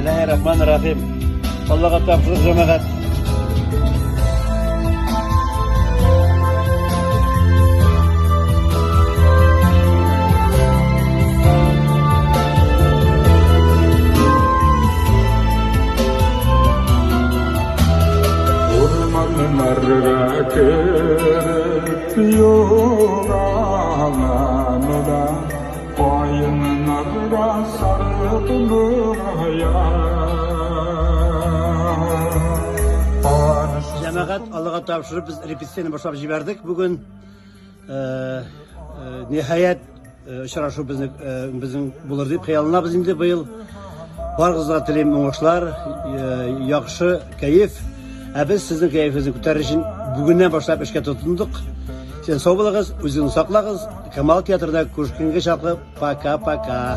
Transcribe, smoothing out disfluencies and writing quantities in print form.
Бисмиллаһир-рахманир-рахим. Аллага тапшырдык, җәмәгать. Урманнарга кереп югалам да, каеннарга сарып Җәмәгать, Аллага тапшырып, без репетицияне башлап җибәрдек бүген. Ниһаять, очрашу безнең булыр дип хыялланабыз инде быел. Барыгызга телим уңышлар, яхшы кәеф. Ә без сезнең кәефегезне күтәрер өчен бүгеннән башлап эшкә тотындык. Сез сау булыгыз, үзегезне саклагыз. Камал театрында күрешкәнгә чаклы пока-пока.